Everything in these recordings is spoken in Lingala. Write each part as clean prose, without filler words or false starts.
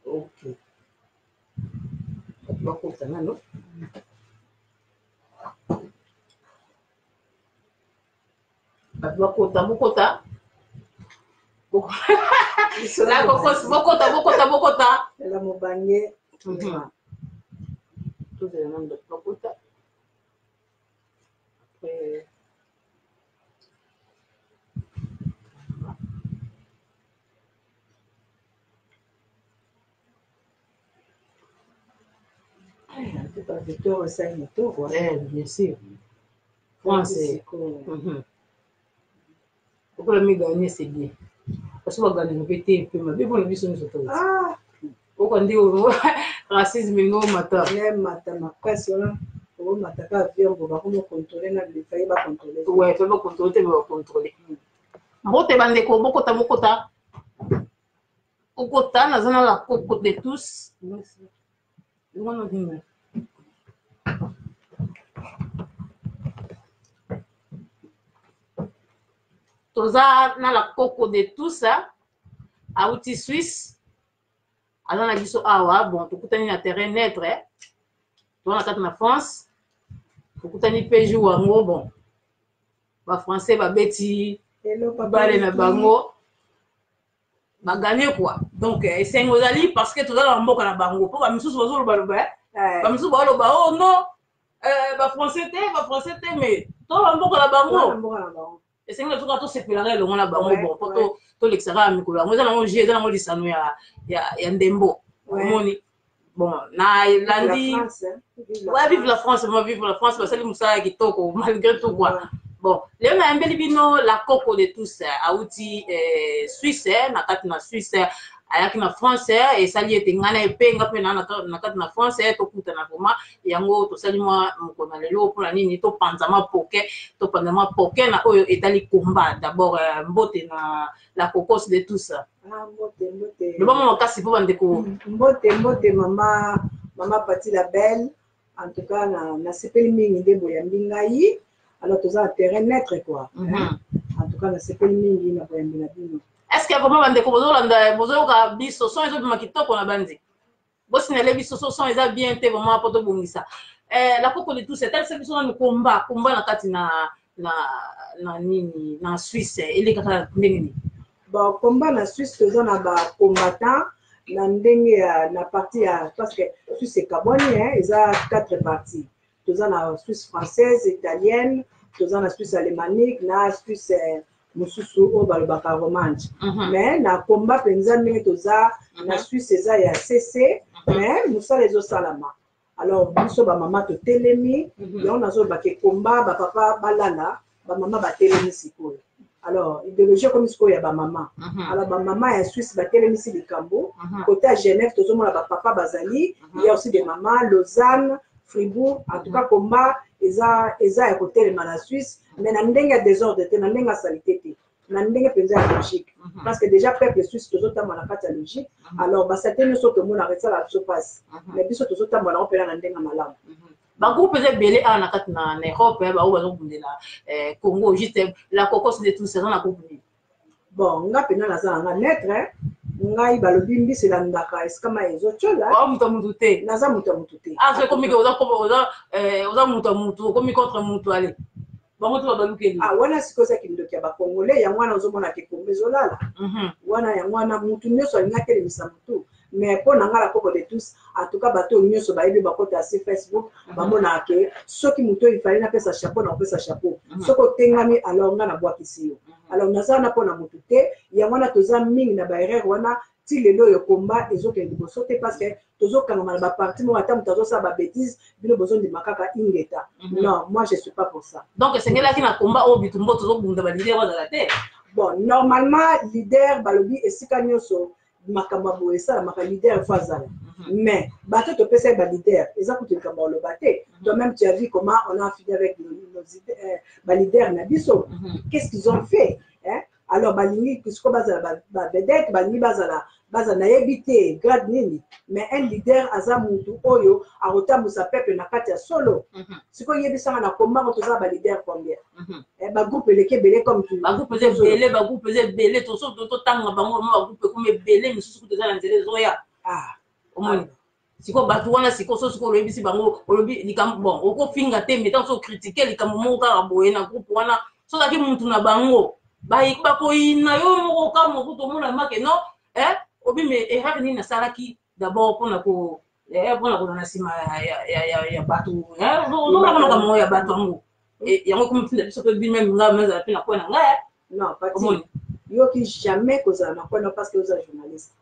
Ok, bato bakota nano. Bato bakota, bokota. La kokos, bokota, bokota, bokota. La mobange. Tozela nano bato bakota. Après, En tout cas, victoire osali kitoko. Eh, bien sûr. France. Okola mi gagner, c'est bien. Parce que bagane mpe te mpe mabe mpona biso nyonso to. Oka nde racisme ngo mata. Ne mata makasi wana omata ka avion bo bakoma contrôler na bifaye ba contrôler. Ouais, fa ba contrôler te ba contrôler. Mbote bandeko, bokota, bokota. Okota, naza na la coco de tous. Wana nini? Toza na la coco de tous, auti Suisse. Aza na biso awa, bon, tokutani na terrain neutre. Toza na kati na France. Tokutani pe jour yango, bon. Ba français babeti bale na bango. Baganye quoi. Donc esengo ezali parce que toza na mboka na bango. Po ba misusu bazoloba loba, ba misusu bazoloba, oh non, ba français te, ba français te, mais toza na mboka na bango. Esengo na toka tosepelaka elongo na bango, bon, po tolekisaka mikolo yango. Eza nango jeu, eza nango lisano ya ndembo. Omoni? Bon, na landi. Ouais, vive la France, moi vive la France, basali mosala ya kitoko malgré tout quoi. Bon, lelo nayambeli bino la coco de tous, auti Suisse, na kati na Suisse, ayaki na France, esali ete ngai na epe nga mpe na kati na France, tokutana vraiment yango tosali mwa mokolo na lelo mpona nini topanza mapoke, topanza mapoke na oyo etali combat. D'abord, mbote na la cocos de tous. Ah, mbote, mbote. Loba mwa makasi mpo bandeko. Mbote, mbote, mama, mama Pati la belle. En tout cas, nasepeli mingi nde boyambi ngai. Alors toza na terrain neutre quoi. En tout cas, nasepeli mingi na boyambi na bino. Est-ce que vraiment bandeko bozolanda, bozoyoka biso, son ezobima kitoko na bandi? Bosinale biso so son eza bien te vraiment po tobongisa. La coco de tous, etalisa biso nanu combat, combat na kati na nini, na Suisse, elekaka ndenge nini? Bon, combat na Suisse toza na ba combattant na ndenge ya na partie ya, parce que Suisse ekabwani, hein, eza 4 parties. Toza na Suisse française, italienne, toza na Suisse alémanique, na Suisse mosusu oyo balobaka romanche. Mais na combat mpenza ndenge toza na Suisse eza ya CC, mais mosala ezosalama. Alors biso ba mama totelemi, yango nazoloba ke combat ba papa balala, ba mama batelemi sikoyo. Alors idéologie ekomi sikoyo ya ba mama. Alors ba mama ya Suisse batelemisi likambo. Côté ya Genève tozomona ba papa bazali, il y a aussi des mamans, Lausanne, Fribourg. En tout cas combat eza ya kotelema na Suisse, mais na ndenge ya désordre te, na ndenge ya salité te, na ndenge mpenza ya logique. Parce que déjà peuple suisse tozotambola na kati ya logique. Alors basalité nyonso tomonaka esalaka biso mpasi, mais biso tozotambola yango mpena na ndenge ya malamu. Bagroupe eza ebele awa na kati na Europe, baoyo bazobundela Congo. Juste, la cocos de tous eza na groupe nini? Bon, nga mpena naza nanga maître. Ngai balobi mbisi elandaka esika mai ezotiola. Oza moto ya mutu te. Naza moto ya mutu te. Ah, so ekomi ke oza moto ya mutu, okomi contre mutu, ale bango to babalukeli. Ah, wana sikoyo eza kindoki ya bacongolais. Yango wana ozomona ke Congo ezolala. Wana yango wana mutu nyonso alingi atelemisa mutu. Mais mpo na nga la koko de tous, en tout cas bato nyonso bayebi, bakota si Facebook, bamonaka ke soki moto oyo ifale napesa chapeau, na kopesa chapeau. Soki otengami, alors nga nabwakisi yo. Alors naza wana mpo na motu te. Yango wana toza mingi na baerreur wana ti lelo oyo combat ezokende liboso te, parce que tozokangama na baparti moko. Ata moto azosala babêtise, bino bozondima kaka ingeta. Non, moi je suis pas pour ça. Donc esengelaki na combat oyo bitumba tozobunda, baleader bazala te? Bon, normalement leader, balobi esika nyonso makambo ya boye esalamaka, leader fo azala. Mais bato topesa ye baleader, eza kutu likambo ya koloba te. Toi-même tu as vu comment on a fini avec nos baleader na biso. Qu'est-ce qu'ils ont fait, hein? Alors balingi sikoyo bazala bavedette, balingi bazala nayebi te grade nini. Mais un leader aza mutu oyo akotambusa peuple na kati ya solo. Sikoyo yebisanga, na kombango toza baleader combien? Bagroupe eleki ebele comme Bagroupe eza ebele, bagroupe eza ebele, totanga bango, bagroupe ekomi ebele, misusu kutu eza na nzela ezoya. Ah. Omoni sikoyo bato wana, sikoyo so sikoyo oloyebisi bango, olobi likambo, bon, okofinga te, mais ntango so ocritiquer likambo moko kaka boye na groupe wana, so ozalaki mutu na bango, bakoyina yo moko. Kamwa kutu omona make non, eh, obi me erreur nini nasalaki d'abord mpona ko mpona kozala na nsima ya bato, ozomona makambo ya bato yango, yango ekomi ntinda biso mpe bimeme ngai nazala mpe na kwe na ngai. Non, Pati, yoki jamais kozala na kwana parce que oza journaliste.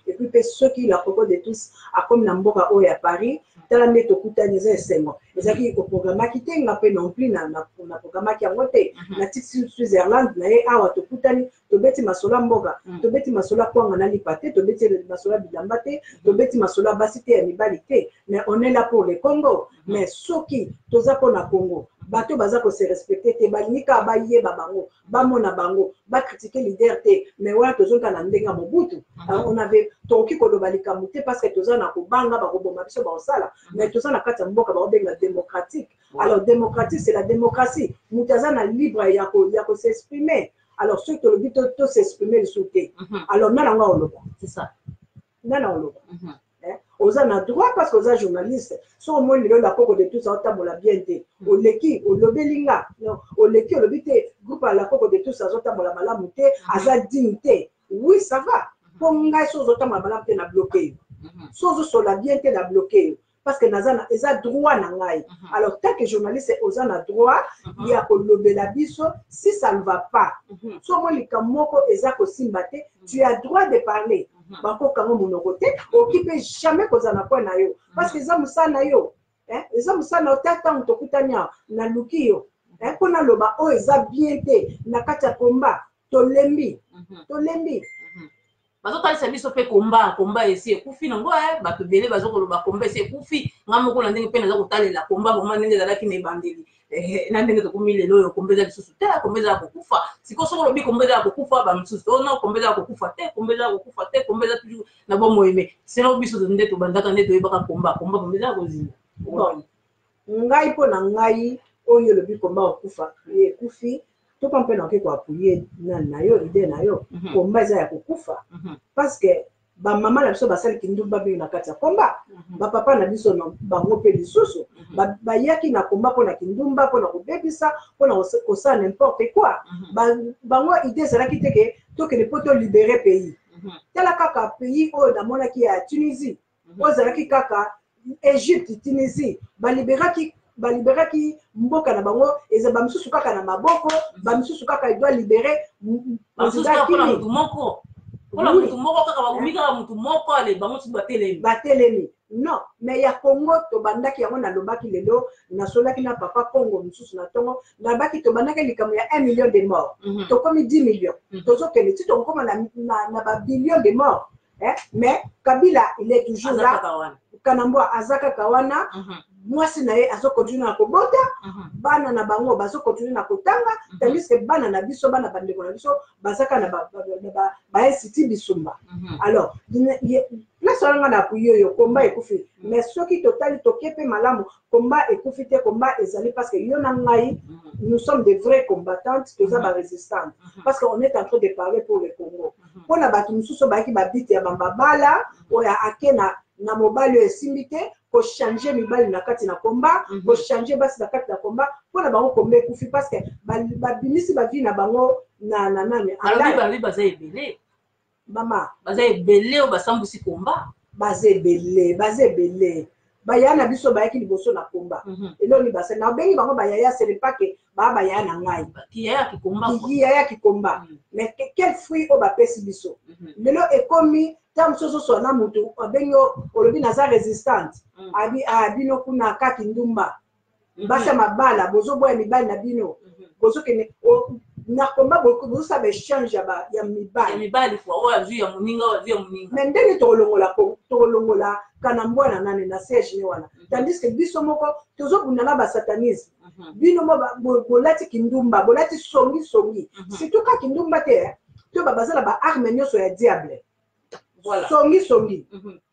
Et puis mpe soki La Coco de tous akomi na mboka oyo ya Paris, tala nde tokutani, eza esengo. Ezalaki koprogramaki te, nga mpe non plus na programmaki yango te. Natiki Switzerland na ye awa, tokutani, tobeti masolo ya mboka, tobeti masolo ya kwanga na lipa te, tobeti masolo ya bilamba te, tobeti masolo ya basi te, ya mibali te, mais on est là pour le Congo. Mais soki toza mpona Congo, bato baza kose respecter te, balingi kaka bayeba bango, bamona bango, bacritiquer leader te. Mais wana tozonga na ndenge ya Mobutu. On avait, tokoki koloba likambo te parce que toza na kobanga bakoboma biso, bakosala. Mais toza na kati ya mboka bakobenga démocratique. Alors démocratique, c'est la démocratie, moto aza na libre ya kos'exprimer. Alors soki tolobi tos'exprimer lisusu te, alors nana yango aoloba? C'est ça. Nana oloba? Oza na droit parce que oza journaliste. So omoni lelo La Koko de tous aotambola bien te, oleki olobeli nga, oleki olobi te groupe ya La Koko de tous azotambola malamu te, aza digne te. Oui, ça va. Mpo ngai so ozotambola malamu te, na bloquer yo. So ozosola bien te, na bloquer yo, parce que naza na, eza droit na ngai. Alors tant que journaliste, oza na droit ya kolobela biso si ça ne va pas. So omoni likambo moko eza kosimba te, tu as droit de parler. Bakokanga monoko te, oki mpe jamais kozala na point na yo parce que eza mosala na yo, eza mosala na yo te. Ntango tokutani awa, naluki yo mpo naloba oyo eza bien te na kati ya komba. Tolembi, tolembi. Bazotalisa biso mpe komba, komba esi ekufi nango. Bato ebele bazokoloba komba esi ekufi. Nga moko na ndenge mpe naza kotalela komba vraiment, ndenge ezalaki na ebandeli na ndenge tokomi lelo oyo, komba eza lisusu te, komba eza ya kokufa. Sikoyo soki olobi komba eza ya kokufa, bamosusu ono komba eza ya kokufa te, komba eza ya kokufa te, komba eza toujours na bomoi. Mais selon biso nde tobandaka, nde toyebaka komba, komba komba eza ya kozinda. Bon, ngai, mpo na ngai, oyo olobi komba kokufa, ekufi, toka mpe nakoki koappuyer nani na yo, idée na yo. Komba eza ya kokufa parce que bamama na biso basaliki ndumba mingi na kati ya komba. Bapapa na biso bango mpe lisusu bayaki na komba mpona kindumba, mpona kobebisa, mpona kosala n'importe quoi. Bango idée ezalaki te ke tokende mpo tolibérer pays. Tala kaka pays oyo namonaki ya Tunisie, oyo ezalaki kaka Égypte, Tunisie, balibéraki mboka na bango. Eza bamisusu kaka na maboko, bamisusu kaka edoit libérer. Mpona motu moko, mpona motu moko kaka, babomi kaka motu moko, ale bango mosusu batelemi. Batelemi. Non, mais ya Congo, tobandaki yango. Nalobaki lelo, nasolaki na papa Congo mosusu na ntongo, nalobaki tobandaki likambo ya 1 million de mort, tokomi 10 millions, tozokende ti tokokoma na babillion de mort, eh? Mais Kabila, il est toujours là. Kanambwa aza kaka wana. Mwasi na ye azocontinuer na kobota, bana na bango bazocontinuer na kotanga, tandis que bana na biso, bana bandeko na biso bazaka na bainstitut bisumba. Alors place wana nga na appuyer oyo komba ekufi. Mais soki totali, toke mpe malamu, komba ekufi te, komba ezali, parce que yo na ngai, nous sommes des vrais combattantes, toza barésistantes, parce que on est en train de parler pour le Congo. Mpona bato mosusu bayaki babite ya bambabala oyo ake na mobali oyo esimbi te, kochanger mibali na kati na komba, kochanger basi na kati na komba, mpona bango komba ekufi parce que babimisi bavie na bango na nani. Balobi baza ebele. Mama. Baza ebele oyo basambusi komba. Baza ebele, baza ebele. Bayaya na biso bayaki liboso na komba. Eloni basali, nabengi bango bayaya, ce n'est pas que baa bayaya na ngai. Kiyaya kikomba. Mais quel fruit oyo bapesi biso lelo? Ekomi ntango mosusu ozoswa na motu, abengi, olobi naza résistante, abi bino kuna kaki ndumba, basi ya mabala, bozoboya mibali na bino, bozokende na komba, bozosala baéchange ya mibali. Mibali oyo azwi ya moninga, oyo azwi ya moninga. Mais ndenge tokolongola Kanambwa na nani na siège ne wana, tandis que biso moko tozobunda na basatanisme. Bino mo bolati kindumba, bolati songisongi, surtout kaka kindumba te, to baza na baarme nyonso ya diable. Songisongi,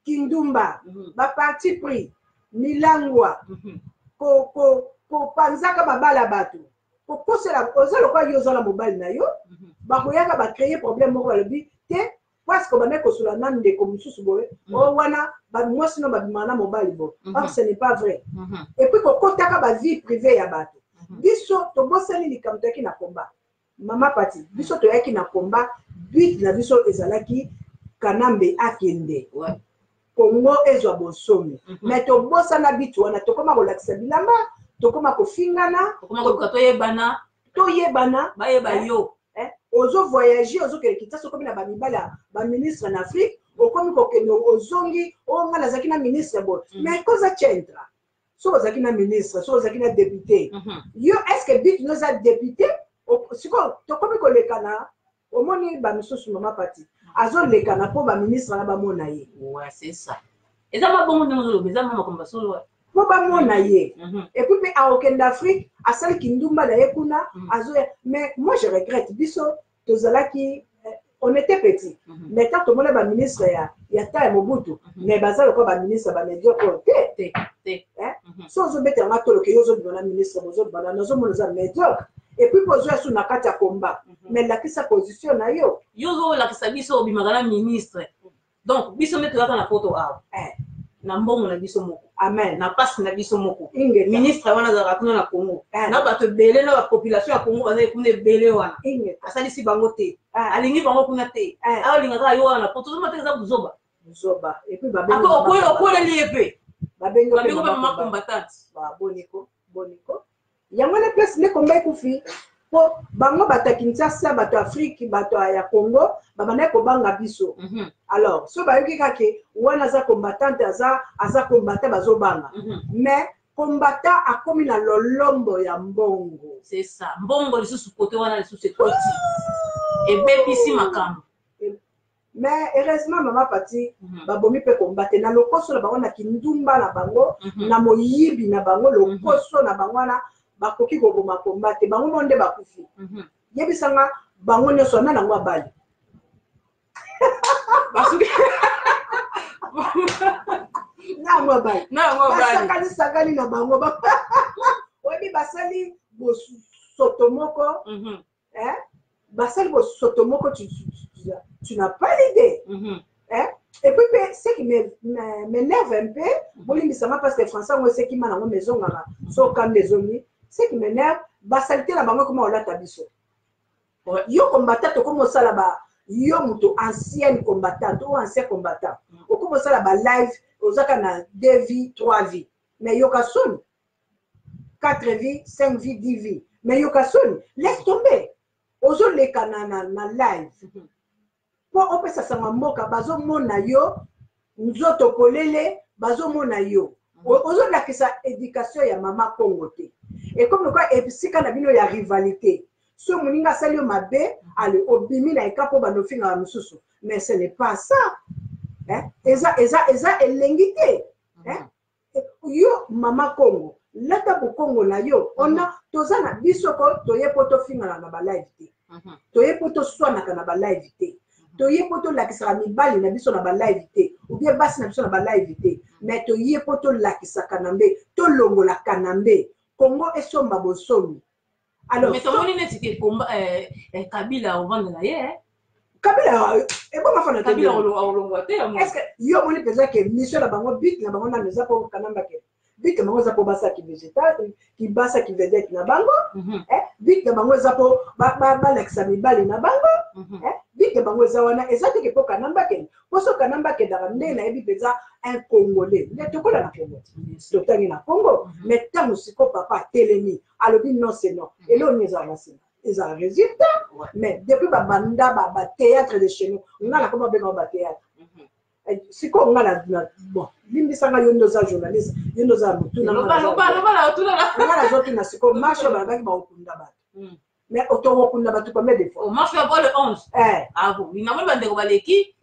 kindumba, baparti pris, milangwa, kopanzaka mabala bato, kokosela. Oza lokola yo oza na mobali na yo, bakoyaka bacréer problème moko, balobi te. Parce que obandaki kosola na ndeko mosusu boye, o wana mwasi no babimaka na mobali boye. Or ce n'est pas vrai. Et puis kokotaka bavie privée ya bato. Biso tobosani likambo, toyaki na combat, mama Pati. Biso toyaki na combat, but na biso ezalaki Kanambe akende, Kongo ezwa bonsomi. Mais tobosana but wana, tokóma kolakisa bilamba, tokóma kofingana. Tokóma koluka toyebana. Toyebana. Bayeba yo. Ozo voyage, ozokende Kinshasa, okomi na bamibali ya baministre na Afrique, okomi kokende, ozongi, o nga nazalaki na ministre boye. Mais cosa c'entra soki ozalaki na ministre, soki ozalaki na député? Yo, est ce que but no eza député? Sikoyo tokomi koleka na, omoni bamisusu, mama Pati, azolekana mpo baministre na bamona ye. Ouais, c'est ça. Eza mabongo ndenge ozoloba, eza ma makambo basolo. Mpo bamona ye. Et puis mpe aokende Afrique, asali kindumba na ye kuna, azoya. Mais moi je regrette, biso tozalaki, on était petit, mais tant tomona baministre ya ta ya Mobutu, mais baza lokola baministre bamédiocre oyo te. Te te. So ozobetela nga toloke, yo ozobima na ministre, bozobima na, nazomona oza médiocre. Et puis mpo ozwa su na kati ya combat, mais lakisa position na yo. Yo ozolakisa biso obimaka na ministre, donc biso nde tozalaka na poto awa na mbongo na biso moko, amen, na pasi na biso moko. Ingeta. Ministre wana azalaka kuna na Congo na bato ebele, na bapopulation ya Congo bazali kuna ebele wana. Ingeta. Asalisi bango te, alingi bango kuna te, aolinga kaka yo wana na poto. Ozomona te, eza buzoba. Zoba. Et puis okweleli ye mpe. Babengi. Babengo mpe mama combattante. Boniko boniko, yango wana place nde combat ekufi, mpo bango bato ya Kinshasa, bato ya Afrique, bato ya Congo babandaki kobanga biso. Alors so bayoki kaka wana aza combattante, aza combattant, bazobanga. Mais combattant akomi na lolombo ya mbongo. C'est ça, mbongo lisusu kote wana lisusu ekoti, ebebisi makambo. Mais heureusement, mama Pati, babomi mpe combat te na lokoso na bango, na kindumba na bango, na moyibi na bango, lokoso na bango wana. Bakoki koboma combat te, bango mo nde bakufi. Yebisanga, bango nyonso na nango abali. Basuki. Na yango abali. Na yango abali. Basakani sakani na bango, oyebi, basali bosoto moko. Eh? Basali bosoto moko, tu n'as pas l'idée. Hein? Et puis mpe ce qui m'énerve un peu, bolimbisanga parce que français yango esekima nango, mezongaka so okanda ezongi. Ce qui m'énerve, basali te na bango ekoma olata biso. Yo combattant, okoma osala ba, yo moto ancienne combattante ou ancien combattant, okoma osala ba live, ozaka na deux vie, trois vie, mais yoka soni, quatre vie, cinq vie, 10 vie, mais yoka soni, laisse tomber. Ozoleka na live mpo opesa sango mboka, bazomona yo nzoto polele, bazomona yo ozolakisa éducation ya mama Congo te. Ekomi lokola esika na bino ya rivalité. So moninga asali yo mabe, ale obimi na eka mpo bandofingaka mosusu. Mais ce n'est pas ça, hein? Eza elengi te, hein? Yo mama Congo, lata bokongo na yo. Ona toza na biso ko, toye mpo tofingana na balive te, toye mpo toswanaka na balive te, toye mpo tolakisaka mibali na biso na balive te, ou bien basi na biso na balive te. Mais toye mpo tolakisaka na mbe, tolongolaka na mbe, Kongo esomba bosomi. Alors mais tomoni neti ke komba Kabila ovanda na ye, eh? Kabila ebonga fana te. Kabila olongwa te. Est ce que yo omoni mpenza ke mission na bango, but na bango nano eza mpo Kanamba ke? But na bango eza mpo basaki végétal, kibasaki vedette na bango. But na bango eza mpo balakisa mibali na bango. But na bango eza wana, eza teke mpo Kanamba kende. Mpo so Kanamba akendaka, nde nayebi mpenza un Congolais nde tokola na Congo, totangi na Congo. Mais ntango siko papa atelemi, alobi non, c'est non, eloko nini ezala na nsima? Ezala résultat. Mais depuis babanda bathéâtre de chez nous, nga nakoma babengaka bathéâtre. Sikoyo nga na, bon, limbisanga, yo nde oza journaliste, yo nde oza motuna. Nga nazotuna sikoyo, marche oyo balobaki bakokunda bato, mais tokokunda bato combien de fois? Marche ya le 11? Eh. Ah bon, namoni bandeko baleki,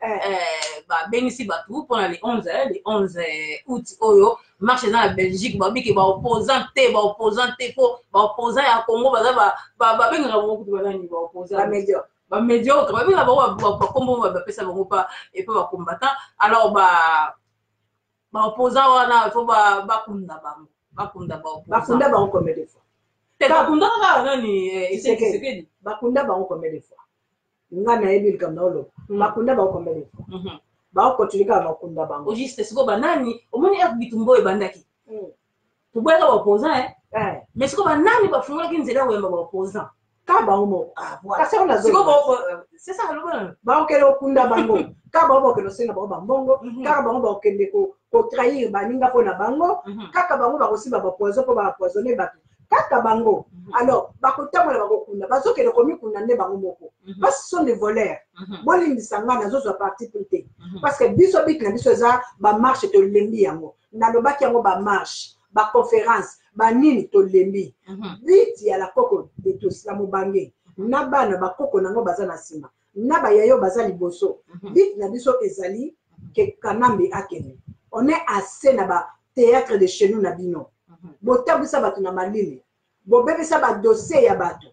babengisi bato mpona le 11, le 11 août oyo, marche eza na Belgique. Babiki baopposant te, baopposant te, mpo baopposant ya Congo baza, babengaka bango kutu banani, baopposant? Bamédiocre. Bamédiocre, babengaka bango bakombo bapesa bango pa epo bacombattant. Alors baopposant wana, fo bakunda bango, bakunda baopposant. Bakunda bango combien de fois? Te, bakunda kaka nani? Tshisekedi. Bakunda bango combien de fois? Nga nayebi likambo na oloba. Bakunda bango combien de fois? Baocontinue kaka bakunda bango. Au juste sikoyo banani omoni ere bitumba oyo ebandaki, toboyaka baopposant, mais sikoyo banani bafungolaki nzela ya koyamba baopposant? Ka bango moko. Kasi c'est ça. Bakokende kokunda bango kaka bango, bakokende kosenga bango bambongo kaka bango, bakokende kotrahir baninga mpo na bango kaka bango, bakosimba bapoison mpo baempoisonne bato kaka bango. Alors bakotambola, bakokunda, bazokende komikunda nde bango moko, parce que sont des voleurs. Bolimbisa nga, nazozwa parti pris te, parce que biso but na biso eza bamarche, tolembi yango. Nalobaki yango, bamarche, baconférence, banini, tolembi. But ya la koko de tous na mobange na bana bakoko nango baza na nsima na bayayo baza liboso. But na biso ezali ke Kanambe akende. On est assez na bathéâtre de chez nous na bino. Botambwisa bato na malili, bobebisa badossier ya bato,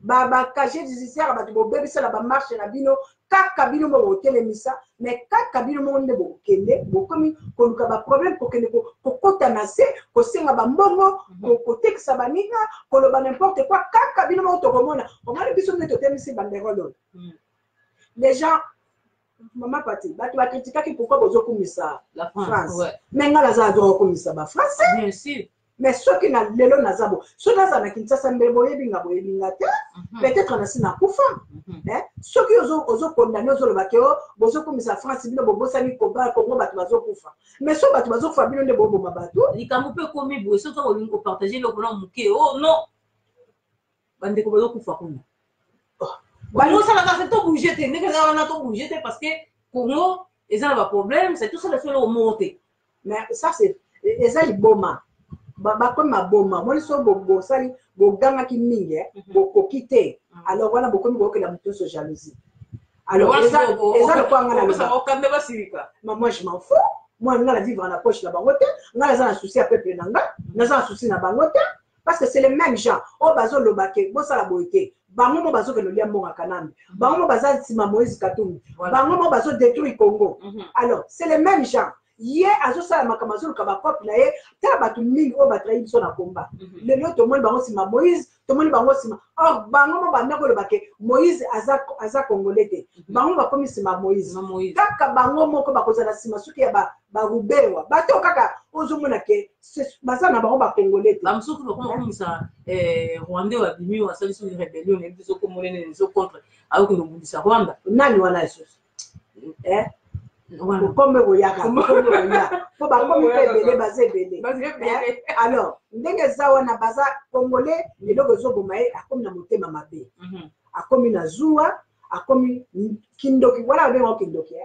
bacasier judiciaire ya bato, bobebisa na bamarche na bino. Kaka bino moko botelemisa, mais kaka bino moko nde bokende, bokomi koluka baproblème, kokende kokota na se, kosenga bambongo, kotekisa baninga, koloba n'importe quoi. Kaka bino moko tokomona. Omoni biso nde totemisi banderole oyo. Les gens, mama Pati, bato bakritikaki pourquoi bozokumisa France, mais ngai naza na droit kokumisa bafrançais. Bien sûr. Mais soki na lelo naza bo, soki naza na Kinshasa, mbele boyebi nga, boyebi nga te, peut-être nasi nakufa. Soki ozokondane, ozoloba ke o bozokumisa France, bino bobosani Kongo, bato bazokufa. Mais so bato bazokufa, bino nde boboma bato. Likambo mpe ekomi boye, soki olingi kopartage eloko na moke, o non, bandeko bazokufa kuna, baosalaka se tobouge te ndenge eza wana, tobouge te parce que Congo eza na baproblème, c'est tosala so eloko moko te. Mais ça, c'est eza liboma. Bakomi maboma. Moni so bosali, bogangaki mingi, bokoki te. Alors wana bokomi koyokela moto nyonso jalousie. Alors eza lokola nga na basilika. Moi, je m'en fous. Moi, nga na vivre na poche na bango te. Nga naza na souci ya peuple na nga, naza na souci na bango te, parce que c'est les mêmes gens oyo bazoloba ke bosala boye te. Bango mo bazokende olia mbongo ya Kanambe, bango mo baza nsima Moïse Katumbi, bango mo bazodétruire Congo. Alors c'est les mêmes gens. Ye azosala makambo, azoluka bacope na ye. Tala bato mingi oyo batrahi biso na komba. Lelo tomoni bango nsima Moïse, tomoni bango nsima. Or bango mo banda koloba ke Moïse aza congolais te. Bango bakomi nsima Moïse. Kaka bango moko bakozala nsima soki ya barubewa, bato kaka ozomona ke baza na bango bacongolais te. Bamosusu bakoma komisa Rwandais oyo abimi, oyo asali soki rébellion, nayebi te soki omonene ezo contre, ayokende kobundisa Rwanda. Nani wana lisusu? Kombe boyaka, kombe boya, mpo bakomi mpe ebele, baza ebele. Alors ndenge eza wana, baza congolais, eloko ezoboma ye, akomi na motema mabe, akomi na zuwa, akomi kindoki. Wana babengaka kindoki,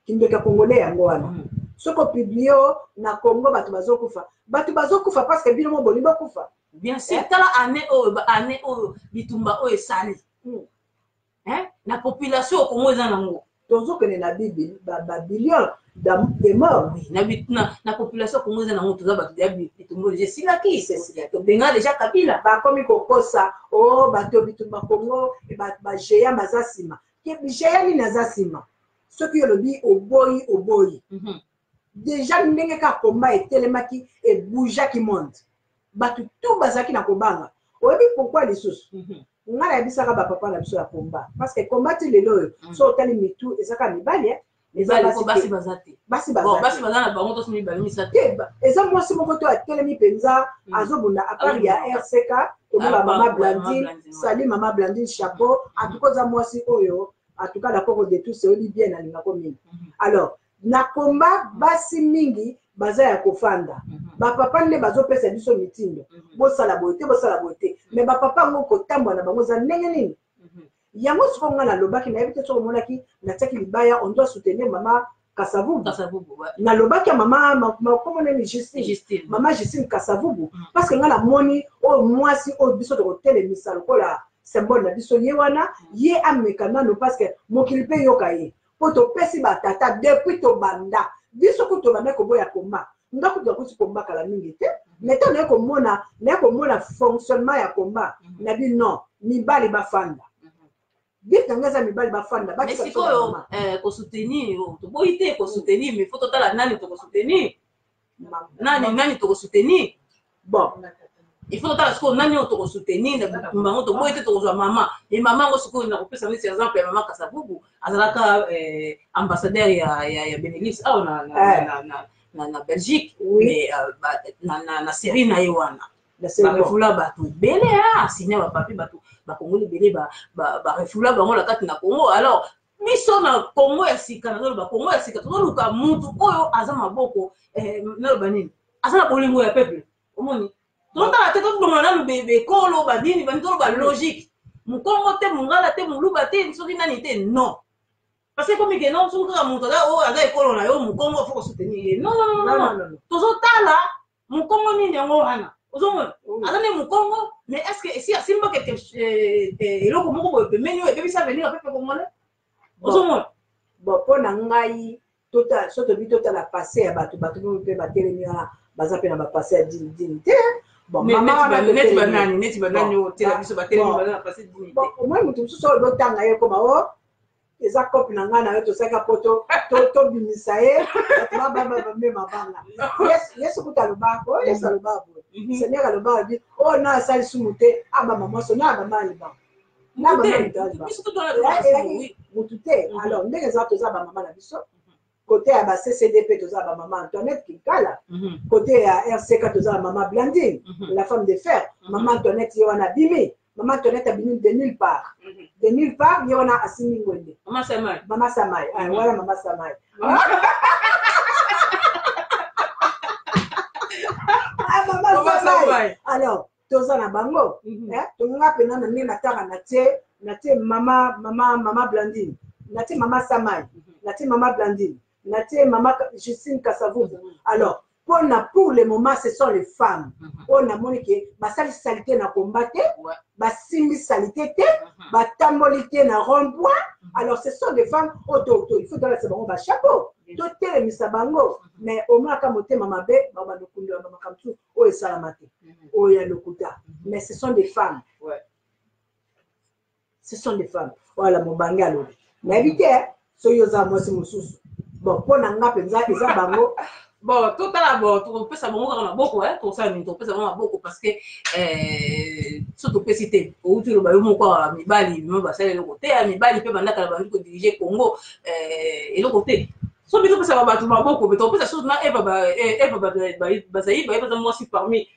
kindoki ya congolais yango wana. Soki opublie o na Congo bato bazokufa, bato bazokufa parce que bino mo bolingi bokufa. Bien sûr. Tala année oyo, année oyo bitumba oyo esali na population oyo Congo eza nango. Tozokende na babillion de mort. Na population Congo eza nango, toza bato ya bitumba oyo esilaki, tobenga déjà Kabila. Bakomi kokosa o bato bitumba Congo, bagéants baza nsima. Géant nini aza nsima? Soki olobi oboyi, oboyi déjà. Ndenge kaka komba etelemaki, ebougeaki monde, bato tu bazalaki na kobanga. Oyebi pourquoi? Lisusu ngai nayebisaka bapapa na biso ya komba, parce que komba ti lelo oyo, so otali mitu, eza kaka mibali. Basi baza te. Basi. Basi baza na bango toso mibale, misato. Te, eza mwasi moko to atelemi mpenza, azobunda, à part ya RCK. Tomona mama Blandine. Sali mama Blandine, chapeau. En tout cas oza mwasi oyo, en tout cas la koko de tous, oyebi bien, nalingako mingi. Alors na komba, basi mingi baza ya kofanda. Bapapa nde bazopesa biso mitindo: bosala boye te, bosala boye te. Mais bapapa yango, kotambola na bango eza ndenge nini? Yango sikoyo ngai nalobaki, nayebi te soki omonaki, natiaki libaya: on doit soutenir mama Kasavubu. Nalobaki ya mama makomo nini, Justine, mama Justine Kasavubu, parce que ngai namoni oyo mwasi oyo biso tokotelemisa lokola symbole na biso ye wana. Ye ameka nano, parce que mokili mpe yoka ye, mpo topesi batata depuis tobanda. Biso kutu tobanda koboya komba, nga kutu nakuti komba kala mingi te, mais ntango naye komona fonctionnement ya komba na bi, non, mibali bafanda. But na ngai eza mibali bafanda. Sikoyo kosoutenir, toboyi te kosoutenir, mais faut totala nani tokosoutenir, nani nani tokosoutenir. Bon. Il faut totala sikoyo nani oyo tokosoutenir na bitumba yango. Toboyi te, tokozwa mama, mais mama yango sikoyo, nakopesa neti exemple ya mama Kasavubu, azalaka ambassadeur ya Benelux awa na Belgique. Mais na série na ye wana, barefouler bato ebele, asinya bapapier, bato bakongoli ebele, barefouler bango na kati na Congo. Alors biso na Congo ya sika, nazoloba Congo ya sika, tozoluka mutu oyo aza maboko, naloba nini, aza na bolingo ya peuple. Omoni, totala te, tobongola nanu bekolo banini bani, toloba logique, mokongo te, mongala te, moluba te, soki nani te, non. Parce que komi ke non, soki kaka moto aza oyo aza ekolo na yo, mokongo, faut kosoutenir ye. Non, non, non, non, tozotala mokongo nini yango wana. Ozomona, aza nde mokongo, mais est ce que esi asimba quelque eloko moko boye pembeni oyo ebebisa avenir ya peuple congolais? Ozomona? Bon, mpo na ngai, tota so tobi totala passé ya bato, bato mpe batelemi wana, baza mpe na bapassé ya digne digne te. Bon, mama wana, neti banani, neti banani oyo otela biso batelemi, baza na passé digne te? Omoi moto mosusu oyo botanga ye koma o eza cope na ngai na yo, tosalaka po tobimisa ye, bato bamema banga. Yesu kuta alobaka oyo, Yesu alobaka boye, Seigneur alobaka bi oyo na asali sumu te, abama mwasi na abama libanga na bama mutu te. Alors ndenge eza, toza bamama na biso côté ya ba CCDP, toza bamama Antoinette Kinkala, côté ya RCK toza bamama Blandine, la femme de fer. Mama Antoinette ye wana abimi, mama Antoinette abimi de nulle part, de nulle part. Ye wana asimbi ngwende. Mama Samai. Mama Samai wana, mama Samai. Mama Samai. Alors toza na bango, tolinga mpena na ndenge nataka, natie mama Blandine, natie mama Samai, natie mama Blandine, natie mama Justine Kasavubu. Alors mpona pour le moment, ce sont les femmes oyo namoni ke basali saleté na komba te, basimbi saleté te, batamboli te na rond point. Alors ce sont des femmes oyo il faut tolakisa bango bachapeau, totelemisa bango. Mais omonaka motema mabe, babandokundela bamakambo mosusu oyo esalama te, oyo ya lokuta. Mais ce sont des femmes, ce sont des femmes. Wala mobange alobi, nayebi te soki oza mwasi mosusu. Bon, mpo na nga mpenza eza bango. Bon, totala, bon, tokopesa bango kaka maboko, tosala nini, tokopesa bango maboko, parce que so topesi te, outi oloba yo moko awa, mibali mo basala eloko te, ya mibali mpe bandakala bandi kodiriger Congo, eloko te. So biso topesaka bato maboko, mpe tokopesa susu na Eva Bazaiba. Ye baza mwasi parmi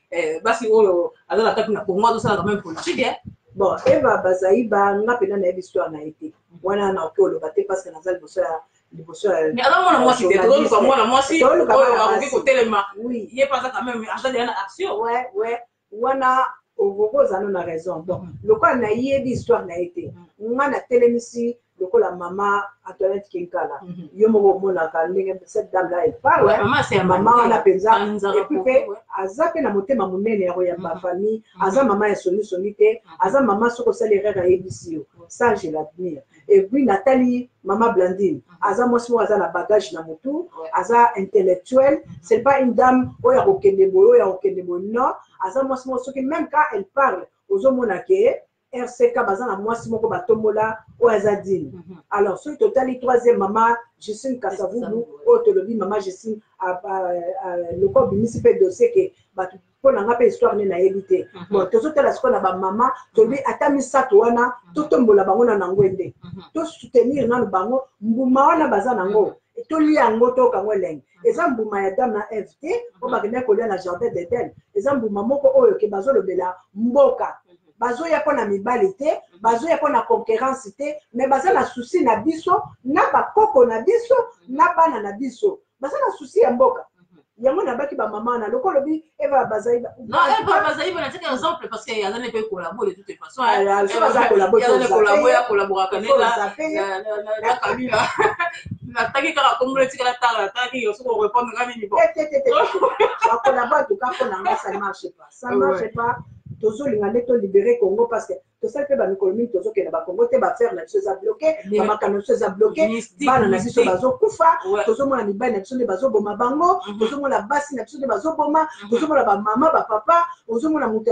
basi oyo aza na kati na Congo, azosalaka même politique. Bon, Eva Bazaiba, nga mpena nayebi histoire na ye te wana, nakoki oloba te parce que naza liboso ya Mais aza mwana mwasi te? Tozoluka mwana mwasi oyo akoki kotelema. Ye mpe aza quand même, aza deya na action. Ouais, wana okoki na raison. Bon, lokola nayebi histoire na ye te, nga natelemisi lokola mama Antoinette Kinkala. Yo moko omonaka ndenge cette dame là, elle parle. Mama wana mpenza, et puis mpe aza mpe na motema monene ya koyamba famille. Aza mama ya sonisoni te, aza mama soki osali erreur ayebisi yo, ça je l'admire. Et puis natali mama Blandine, aza mwasi moko aza na bagage na motu, aza intellectuel. C'est pas une dame oyo akokende boye, oyo akokende boye, non. Aza mwasi moko soki même quand elle parle, ozomona ke RCK baza na mwasi moko batombola oyo aza digne. Alors soki totali troisième, mama Justine Kasavubu, oyo tolobi mama Justine, lokola obimisi mpe dossier ke bato, mpo na nga mpe histoire nde nayebi te. Bon, tozotala sikoyo na bamama, tolobi ata misato wana, totombola bango na nango nde tosoutenir nanu bango. Mbuma wana baza nango, tolia yango, toyoka yango elenge. Eza mbuma ya Adam na Eve te oyo bakendaki kolia na jardin d'Eden. Eza mbuma moko oyo ke bazolobela mboka, bazoya mpo na mibali te, bazoya mpo na concurrence te, mais baza na souci na biso, na bakoko na biso, na bana na biso. Baza na souci ya mboka. Yango nabaki bamama wana, lokola olobi Eva Bazai. Non, Eva Bazai, natika exemple parce que aza mpe collabo de toute façon. Aza collabo. Collabo, ya collaboraka na Kabila. Nataki kaka kombo, etikala tala, nataki soki orépondre nga nini. Bon, bacollabo, en tout cas mpo na nga ça ne marche pas, ça ne marche pas. Tozolinga nde tolibérer Congo, parce que tosali mpe bamikolo mingi tozokende bakongo te, baaffaire na biso eza bloqué, bamakambo na biso eza bloqué, bana na biso bazokufa. Tozomona mibali na biso nde bazoboma bango, tozomona basi na biso nde bazoboma, tozomona bamama, bapapa. Ozomona moto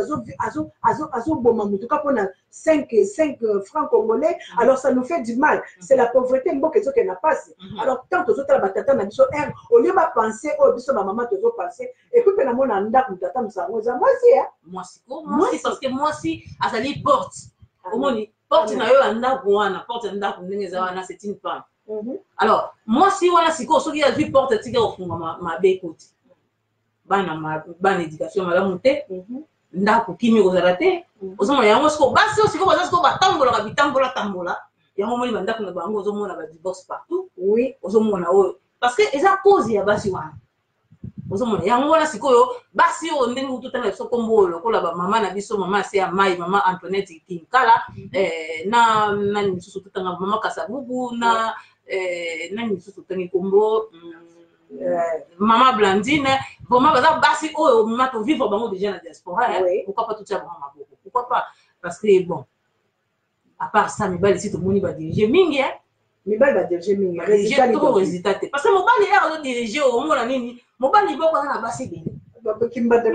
azoboma motu ka mpona 5 francs congolais. Alors ça nous fait du mal, c'est la pauvreté, mboka ezokende na pasi. Alors tant tozotala batata na biso au lieu bapense oyo biso bamama tozopense. Et puis mpe namona ndako moto ata mosango eza mwasi. Mwasi ko, mwasi, parce que mwasi azali porte. Omoni porte na yo ya ndako wana, porte ya ndako ndenge eza wana, c'est une femme. Alors mwasi wana sikoyo, soki azwi porte, atika kofunga, mabe ekoti. Bana, bana éducation malamu te, ndako kimi kozala te. Ozomona yango sikoyo, basi oyo sikoyo baza sikoyo batambolaka bitambola tambola, yango omoni bandako na bango, ozomona badivorce partout. Ozomona oyo parce que eza cause ya basi wana. Ozomona yango wana sikoyo, basi oyo ndenge utotanga biso nkombo oyo, lokola bamama na biso, mama ase ya mai, mama Antoinette Kinkala, na nani mosusu totanga, mama Kasabubu, na nani mosusu totangi nkombo, mama Blandine. Vraiment baza basi oyo ma tovivre bango déjà na diaspora. Pourquoi pas totia bango maboko? Pourquoi pas? Parce que bon, à part ça, mibali si tomoni badirige mingi. Mibali badirige mingi. Badirige trop, résultat te, parce que mobali ere azodirige, omona nini, mobali boko aza na basi ebele. Kimbata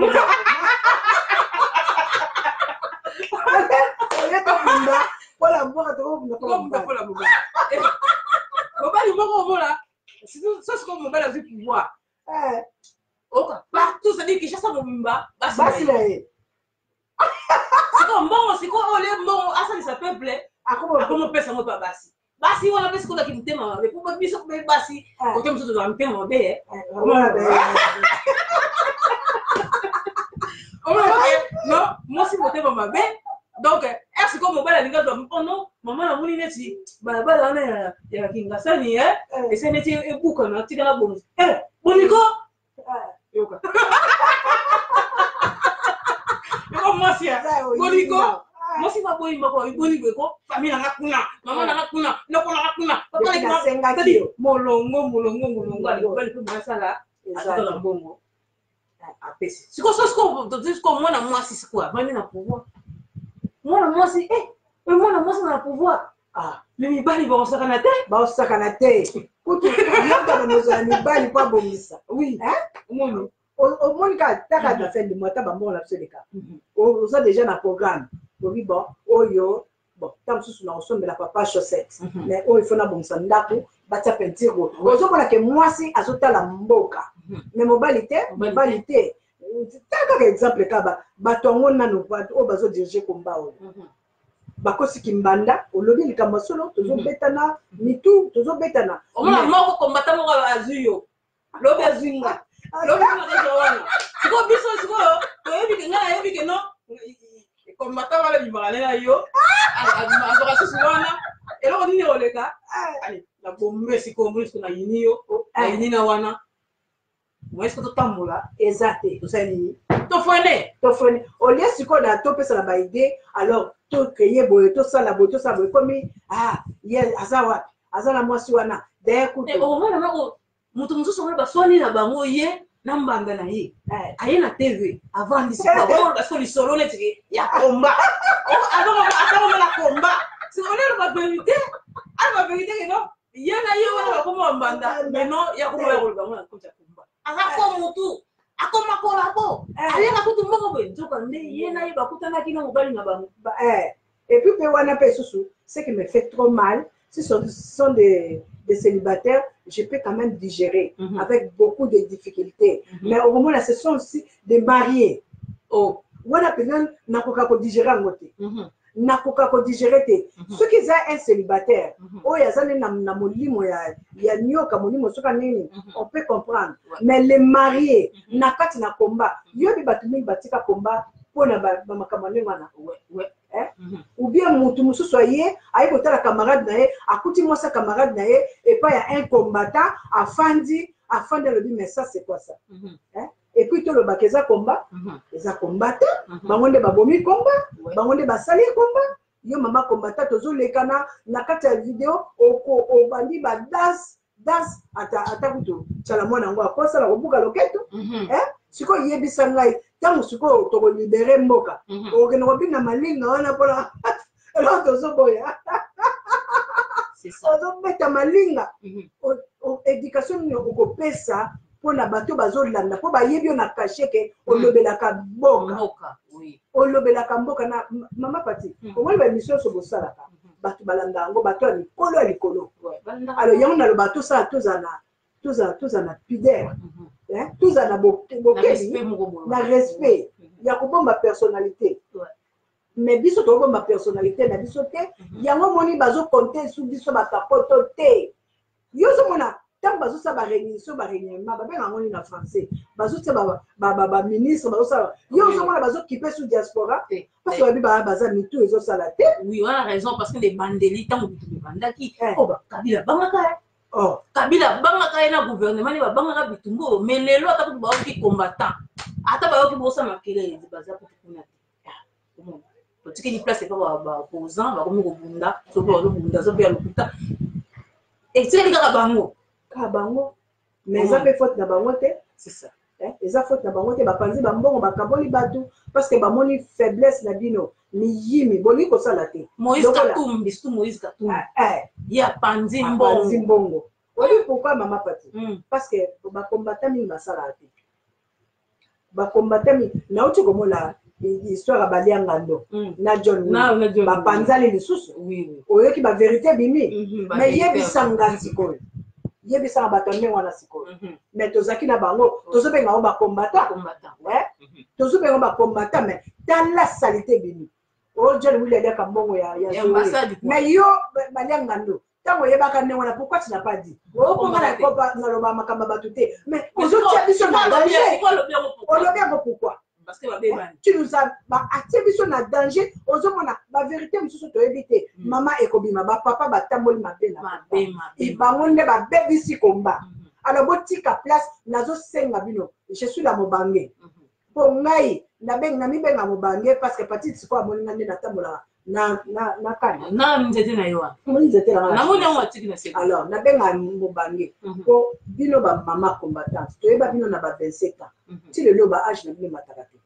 oyekobunda mpona mboka, tokobunda. Mpona mobali. Mobali moko omona so sikoyo mobali azwi pouvoir, oka partout, c'est-à-dire Kinshasa mobimba. Basi na ye. Sikoyo mbongo, sikoyo oyo le mbongo asalisa peuple, akomopesa ngo mpa basi. Basi wana mpe sikoyo ozaki motema mabe, po biso mpe basi kote mosusu tozala motema mabe. Non, mwasi motema mabe. Donc ere sikoyo mobali alingi azwa ono, mama namoni neti balabala wana ya Kingasani esali neti ebukana, tikala bongo boniko. Yoka, yoka, mwasi ya bolingo, mwasi baboyi moko bolingo eko famille nanga kuna, mama nanga kuna, noko nanga kuna, papa, molongo molongo molongo. Alingi mobali mpe moasala atala mbongo apesi. Sikoyo so sikoyo mwana mwasi sikoyo avandi na pouvoir, mwana mwasi, mwana mwasi na pouvoir, me mibali bakosakana te. Bakosakana te kutu, yokana mozala mibali mpo abongisa. Omoni. Omoni kaka taka na fin de mois, ata bambongo na biso eleka, oza déjà na programme, obi bon, oyo bon, ta mosusu na kosombela papa chaussette, mais oyo ifo nabongisa ndako, batia peinture. Ozomona ke mwasi azotala mboka, mais mobali te, mobali te. Ta kaka exemple kaka bato yango nano oyo bazodirige komba oyo bakosiki mbanda. Olobi likambo ya solo, tozobetana mitu, tozobetana. Omona moko kombata moko azwi yo lobi, azwi nga lobi, azwa wana. Sikoyo biso sikoyo toyebi ke ngai nayebi ke non, kombata wana bimaka nde na yo, azwaka susu wana eloko nini oleka na bombe. Sikoyo omoni sikoyo nayini yo, nayini na wana moye sikoyo totambola. Eza te. Tosali nini? Tofrene. Tofrene olie. Sikoyo na topesa na baidée, alors tocréer boye, tosala boye, tosala boye, komi ah ye aza wapi, aza na mwasi wana daye kutu. Okomona moko moto mosusu omona baswani na bango, ye na mbanda na ye, aye na TV, avandi sikoyo lisolo neti ya komba, azakomona komba. Sikoyo bavérité, ala bavérité ke non, ye na ye wana bakoma bambanda, mais non, ya koma ya koloba ngo na koti ya komba, aza ko motu akoma kolabo, aleka kutu mbongo boye, nzoka nde ye na ye bakutanaki na mobali na bango. Et puis mpe wana mpe susu, ce qui me fait trop mal, si ce sont des célibataires, je peux quand même digérer avec beaucoup de difficultés. Mais au moment là, ce sont aussi des mariés. Wana mpenza nakoka kodigérer yango te. Nakoka kodigérer te. Soki eza un célibataire oyo aza nde na molimo ya nyoka, molimo soki nini, on peut comprendre. Mais les mariés na kati na komba, yobi bato mingi batika komba mpona bamakambo ndenge wana. Ou bien mutu mosusu aye, aye kotala camarade na ye, akuti mwasi ya camarade na ye epai ya un combattant, afandi afandi, alobi: "Mais ça, c'est quoi ça?" Eh? Et puis tolobaka eza komba, eza komba te. Bango nde babomi komba, bango nde basali komba. Yo mama combattant, tozolekana na kati ya video, obandi badanse danse, ata kutu tiala mwana yango akosala kobuka loketo. Eh? Sikoyo yebisa ngai, ntango sikoyo tokolibérer mboka, okende kobina malinga wana mpona eloko tozoboya? Ozobeta malinga, éducation nini okopesa mpona bato bazolanda, mpo bayebi yo na cachet ke olobelaka mboka, olobelaka mboka? Na mama Pati, omoni baémission nyonso bosalaka, bato balanda yango, bato ya likolo ya likolo. Alors yango naloba, tosala, tozala na pudeur, tozala na bokebi, na respect. Ya kobomba personnalité. Mais biso tokobomba personnalité na biso te. Yango moni bazocompter su biso bakapoto te. Yo ozomona ntango bazosala baréunion, baréunion babenga yango nini na français, bazotia baministre, bazosala, yo ozomona bazokipe su diaspora parce que babi baza mitu ezosala te. Oui, wana raison, parce que ebandeli, ntango bitu ebandaki, oyo Kabila bangaka, Kabila bangaka ye na gouvernement nde babangaka bitumba oyo. Mais lelo, ata kutu bayoki combattant, ata bayoki bosala makelele, baza kutu kuna te. Totikeli place epa baopposant, bakomi kobunda, soki bazobunda, soki ya lokuta, etikeli kaka bango. Kaka bango, mais eza mpe faute na bango te. C'est ça. Eza faute na bango te. Bapanzi bambongo, bakaboli bato parce que bamoni faiblesse na bino, miyimi, bolingi kosala te. Moïse Katumbi, surtout Moïse Katumbi, ye apanzi mbongo. Mbongo oyebi pourquoi, mama Pati? Parce que bacombattants mingi basalaka te. Bacombattants mingi, nauti komona histoire ya Baliangando na John, bapanzali lisusu, oyoki bavérité bimi. Mais yebisanga sikoyo, yebisanga bato ya ndenge wana sikoyo. Mais tozalaki na bango, tozobenga bango bacombattants, tozobenga bacombattants, mais tala saleté bimi oyo. John Willi aliaka mbongo ya mais yo Baliangando, ntango oyebaka ndenge wana, pourquoi tu n'as pas dit? Okonga naloba makambo ya bato te, mais ozotia biso na danger. Olobi yango pourquoi? Tu nous as atie biso na danger. Ozomona bavérité mosusu toyebi te, mama, ekobima. Bapapa batamboli mabe na bango nde babebisi komba. Alors botika place. Nazosenga bino, je suis la mobange, mpo ngai namibenga mobange parce que parti sikoyo amoni nga nde natambolaka na kani. Na nzete na yo wana. Omoni nzete na nga? Namoni yango, atiki na se. Alors nabenga mobange mpo bino bamama combattante, toyeba bino na ba 27 ans ti lelo, ba âge na bino emataka te.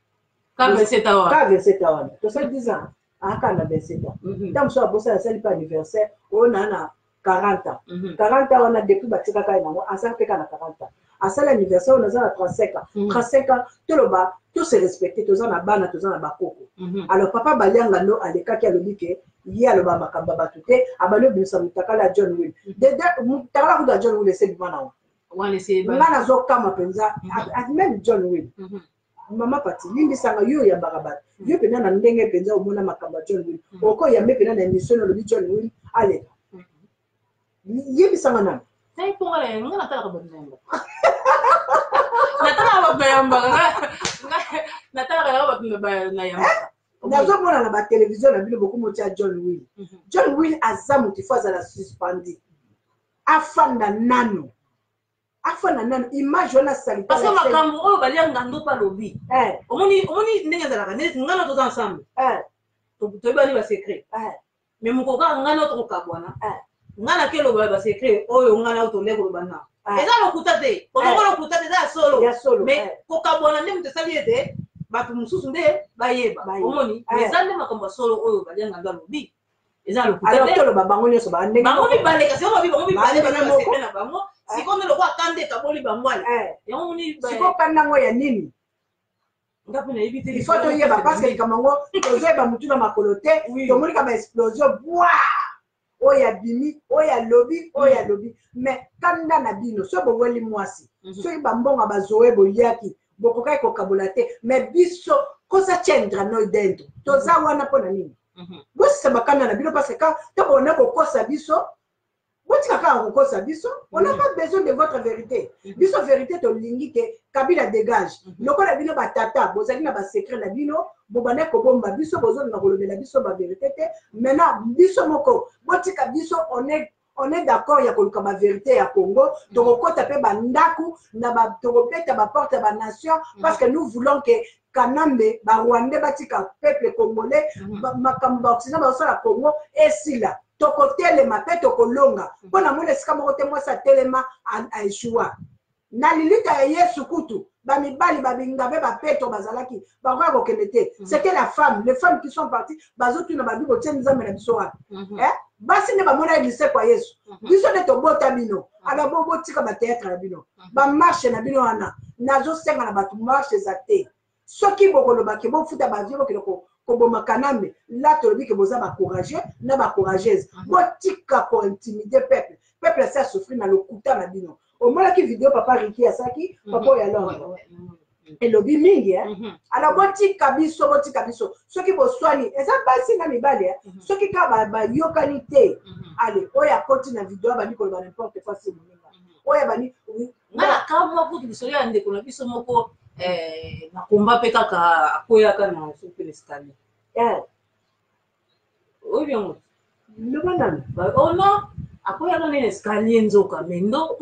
Ka 27 ans wana. Ka 27 ans wana, tosali 10 ans, aka na 27 ans. Ntango mosusu abosala, asali mpe anniversaire oyo na 40 ans. 40 ans wana, depuis batikaka ye nango, asali mpe kaka na 40 ans, asali anniversaire oyo naza na 35 ans. 35 ans, toloba tose respecte, toza na bana, toza na bakoko. Alors papa Balianga ndo alekaki, alobi ke ye aloba makambo ya bato te, abandi obimisa motakala ya John Will, motakala kutu ya John Will esebima nango. Nga nazokama mpenza, même John Will. Mama Pati, limbisanga, yo oyambaka bato, yo mpenza na ndenge mpenza omona makambo ya John Will, okoyambe mpenza na émission, olobi John Will aleka, yebisanga nani? Nga natalaka bato na yambaka, natalaka bato na yambaka, natalaka yango bato na yambaka. Nazomona na batelevizio na bino bokomotia John Will. John Will aza moto ifo azala suspendu, afanda nano, afanda nano, image wana sali. Parce que makambo oyo balia ngando mpe alobi, omoni, omoni ndenge ezalaka, neti nga na toza ensemble, toyebani basecret, mais mokolo kaka ngai na tokokabwana, ngai nake loba basecret oyo ngai na tole koloba na eza lokuta te, olongo lokuta te, eza ya solo. Mais kokabwana nde moto esali ete bato mosusu nde bayeba. Omoni, eza nde makambo ya solo oyo balia ngando alobi, eza lokuta te. Toloba bango nyonso. Bango mibale, kasi bango bango mibale baza basecret na bango. Sikoyo nde lokola kanda ekaboli bango, ale yango moni. Sikoyo kanda yango ya nini? Nga mpe nayebi te. Il faut toyeba, parce que likambo yango tozoyeba motu na makolo te. Tomoni ka baexplosion bwa oyo abimi, oyo alobi, oyo alobi. Mais kanda na bino, soki boweli mwasi, soki bambongo bazowe boliaki, bokokaki kokabola te. Mais biso cosa c'entra noi dentro? Toza wana mpo na nini? Bosisa bakanda na bino, parce que ntango bona kokosa biso, botika kaka kokosa biso. On n'a pas besoin de votre vérité. Biso vérité tolingi ke Kabila dégage. Lokola bino batata bozali na basecret na bino, bobanda kobomba biso, bozolinga kolobela biso bavérité te. Maintenant biso moko, botika biso, on est d'accord ya koluka bavérité ya Congo. Tokokɔta mpe bandako na, tokobeta baporte ya banation, parce que nous voulons que Kanambe, barwandais batika peuple congolais. Makambo baoccident bazosala Congo esila. Tokotelema mpe tokolonga, mpo na mona esika moko te mwasi atelema aéchoua. Na lilita ya Yesu kutu, bamibali babinga mpe bapetro bazalaki, bakoya kokende te. C'était la femme, les femmes qui sont parties. Bazotuna babi: "Botie Nzambe na biso wapi?" Basi nde bamona ye lisekwa Yesu. Biso nde tobota bino. Alors bo botika bathéâtre na bino, bamarche na bino wana. Nazosenga na bato, marche eza te. Soki bokolobaki bofuta bavie, bokende koboma Kanambe la, tolobi ke boza bacourageux na bacourageuse. Botika kointimider peuple. Peuple asi asouffrir na lokuta na bino. Omonaki video papa Riki asalaki, papa oyo ya Londres? Elobi mingi, eh? Alors botika biso, botika biso. Soki boswani, eza basi na mibali, eh? Soki kaka bayokani te, ale oyo akoti na video, abandi koloba n'importe quoi, si moninga oyo abandi. Nga na kamwa kutu lisolo ya ndeko na biso moko na komba mpe kaka akweyaka na soki na escalier. Oyebi yango? Loba nanu. Oh non, akweyaka nde na escalier, nzoka mendo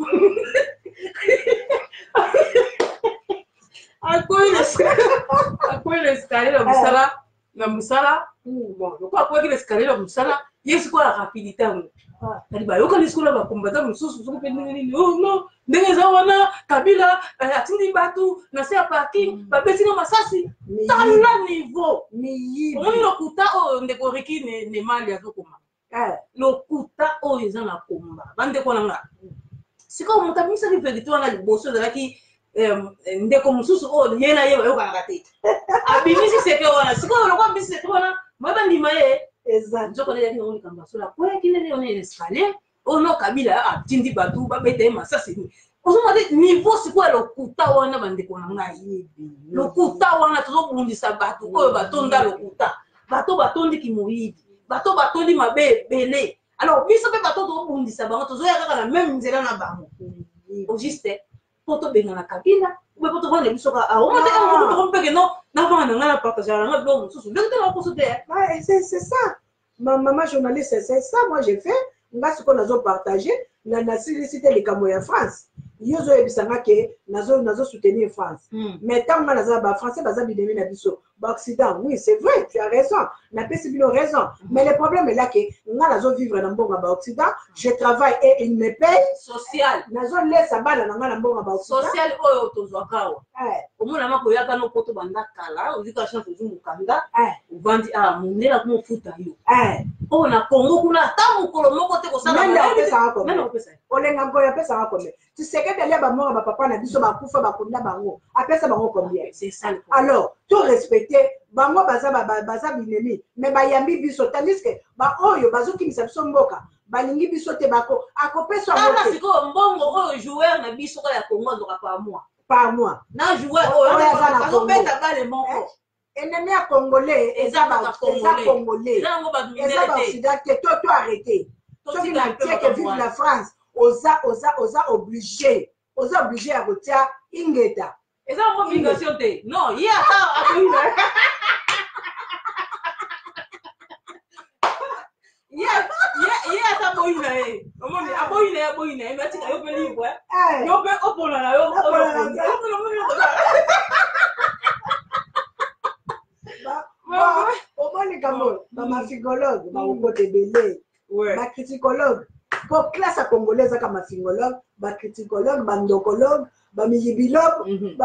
akwei na escalier na mosala, na mosala. Bon, lokola akweyaki na escalier na mosala, ye sikoyo ya rapidité yango kadi bayokani sikoyo na bakombata mosusu, soki mpe ndenge nini. Oh non, ndenge eza wana, Kabila atindi bato na se ya parking, babeti na masasi. Tala niveau. Miyibi. Omoni lokuta oyo ndeko Riki Nemali azokoma? Lokuta oyo eza na komba, bandeko na nga. Sikoyo moto abimisaki vérité wana liboso ezalaki ndeko mosusu oyo ye na ye bayokanaka te. Abimisi secret wana. Sikoyo lokola abimisi secret wana, moye bandima ye. Eza. Nzoko nde ezalaki nango likambo ya solo, akweyaki nde wana escalier oyo. No, Kabila atindi bato babeta ye masasi. Ozomona te niveau sikoyo ya lokuta wana, bandeko na ngai? Lokuta wana, tozobundisa bato oyo batonda lokuta, bato batondiki moyibi, bato batondi mabe ebele. Alors biso mpe bato tozobundisa bango, tozoya kaka na même nzela na bango, au juste mpo tobengana Kabila ube mpo tovanda biso kaka awa. Omona te tokompeke no navanda na ngai, na partageaka na ngai biloko mosusu ndenge te na koso te. Ah, c'est ça, ma maman journaliste, c'est ça. Moi j'ai fait, nga sikoyo nazopartage na nasilisi te likambo ya France. Yo ozoyebisa nga ke nazosoutenir France, mais ntango nga naza, bafrançais baza binemi na biso baoccident. Oui, c'est vrai, tu as raison, napesi bino raison, mais le problème est là ke nga nazovivre na mbongo ya baoccident. Je travaille et il me paye. Social. Nazolesa bana na nga na mbongo ya baoccident. Social oyo tozwaka awa, omonama koyaka no poto banda kala, ozwika chance, ozwi mokanda, ovandi awa, mondele akomofuta yo. Oyo na Congo kuna, ata mokolo moko te kosala. Nani apesaka combien? Nani akopesa? Olenga Nkoyo apesaka combien? Tshisekedi alia bamoko bapapa na biso bakufa, bakunda bango, apesa bango combien? C'est ça le problème. Alors to respecte bango, baza baza binemi, mais bayambi biso, tandis que baoyo bazokimisa biso mboka balingi biso te. Bako akopesa yango Tala te. Sikoyo mbongo oyo joueur na biso kaka ya Congo azwaka par mois par mois na joueur oyo Oyo aza na Congo. azobeta bale moko. Ennemi ya congolais eza eza kaka eza congolais. Congolais. Eza yango bato Eza mindele te. baoccident te. To arrêté soki Totika na mpe tie ke makambo vive wana. la France, oza obligé, oza obligé ya kotia ingeta. Eza yango obligation te. Non, ye ata akoyi na ye, ata aboyi na ye. Omoni, aboyi na ye, aboyi na ye, mais atika yo mpe libre. Yo mpe opona na yo. Opona na oyo oponi. Omoni kambo bamafingologue bakokota ebele, bacriticologue, po classe ya congolais ezaka mafingologue, bacriticologue, bandokologue, bamiyibilogue,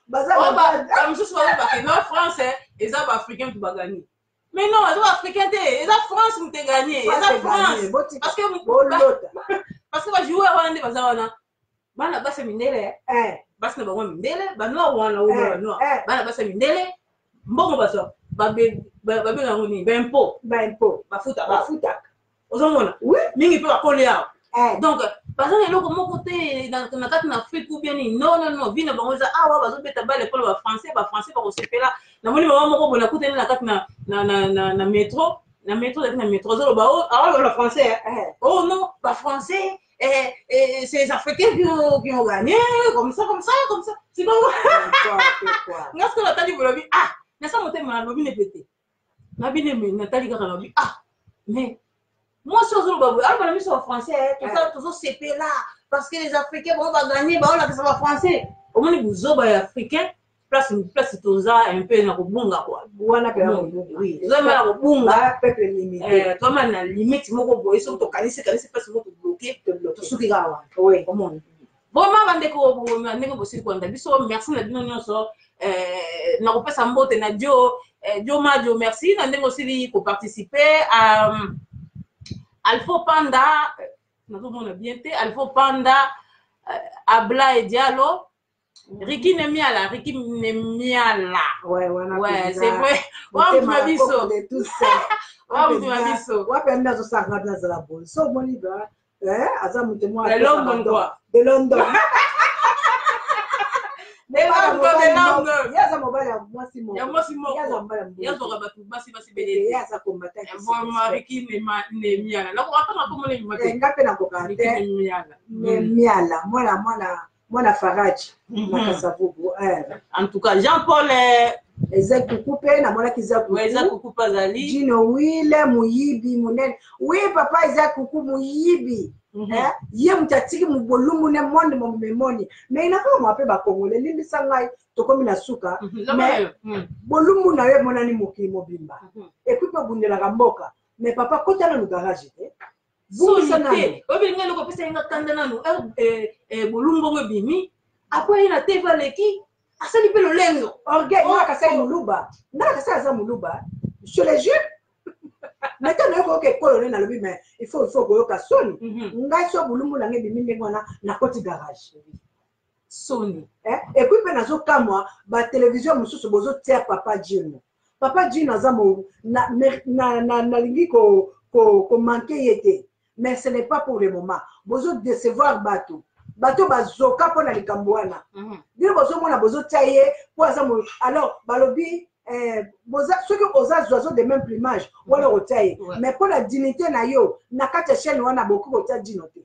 baza. Oyo bamosusu balobake no, France eza baafricain mutu bagagner. Mais non, eza baafricain te, eza France mutu egagner, eza France, parce que Bolota. Parce que bajoueur wana nde baza wana, bana basi ya mindele, basi na bango ya mindele, banoir wana oyo, banoir, bana basi ya mindele, mbongo bazwa, babenga yango nini, baimpôt. Baimpôt. Bafutaka. Bafutaka. Ozomona? Oui. Mingi mpe bakoli awa. Donc baza na eloko moko te na kati na Afrique ou bien nini. Non, non, non, vie na bango eza awa, bazobeta bale mpona bafrançais, bafrançais bakosepela. Namoni mama moko boye, nakutani na kati na métro, na métro, ezalaki na métro, azoloba, aoloba na français: "Oh non, bafrançais, c'est les Africains qui ont gagné, comme ça, comme ça, comme ça." Sikoyo nga sikoyo natali, bolobi, ah, nasa motema nalobi nepe te, nabi neme natali kaka, nalobi: "Ah, mais mwasi ozoloba boye, aloba na miso ya français, tozosepela parce que les Africains bango bagagner, baolakisa bafrançais." Omoni buzoba ya africain, place toza un peu na kobunga kua. Wana mpe. Oui, toza na kobunga. Peuple limité. Toza na limite moko boye, soki tokanisi kanisi place moko, tobloquer, tosuki kaka wana. Omoni vraiment, bandeko, ndenge bosili kolanda biso, merci na bino nyonso. Nakopesa mbote na Dio Madio, merci na ndenge osili koparticiper. Alpho Panda, nazomona bien te, Alpho Panda, Abla Edialo, Riki Nemiala, Riki Nemiala. Ouais, wana. Ouais, c'est vrai. Wa biso. Wa biso. Wapi andi azosanga nazala boye so omoni ba aza moto moko De London quoi. De London. De London, de London. mwasi moko. Ya mwasi moko. Ye aza mobali ya mbongo. Ye azwaka bato basi basi ebele Ye te. aza combattant. Vraiment, Ricky Nemiala. Nakoka tanga kombo na ebima te. Nga mpe nakoka Ricky te. Nemiala. Nemiala, mwana mwana mwana Faraji na Kasavubu. En tout cas, Jean-Paul Eza kuku mpe namonaki eza kuku. Eza kuku mpe azali. Gino Wile moyibi monene. Oui papa, eza kuku moyibi. Ye moto atiki bolumbu ne monde momemoni. Mais nakamwa mpe bakongole, limbisa ngai, tokomi na suka. Mais bolumbu na yo emonani mokili mobimba. Et puis mpe obundelaka mboka. Mais papa, kota nanu garage te. Bungisa nanu. Oyebi ngai eloko opesa nga kanda nanu, bolumbu yango ebimi. Après ye na TV aleki, asali mpe lolendo. Orgueil, nga kasai moluba. Nga kasai aza moluba. Je le jure. Mais ntango nayoka oyoka ekolo nde nalobi, mais il faut koyoka soni. Ngai so bolumbu na ngai ebimi ndenge wana, nakoti garage. Soni. Et puis mpe nazokamwa batelevizio mosusu bozotia papa Jino. Papa Jino aza nalingi komanquer ye te, mais ce n'est pas pour le moment. Bozodécevoir bato, bato bazoka mpo na likambo wana. Bino bozomona bozotia ye mpo aza, alors balobi soki oza oiseau de même plumage wana, okotia ye, mais mpo na dignité na yo na kati ya chaîne wana, bokoki kotia Jino te.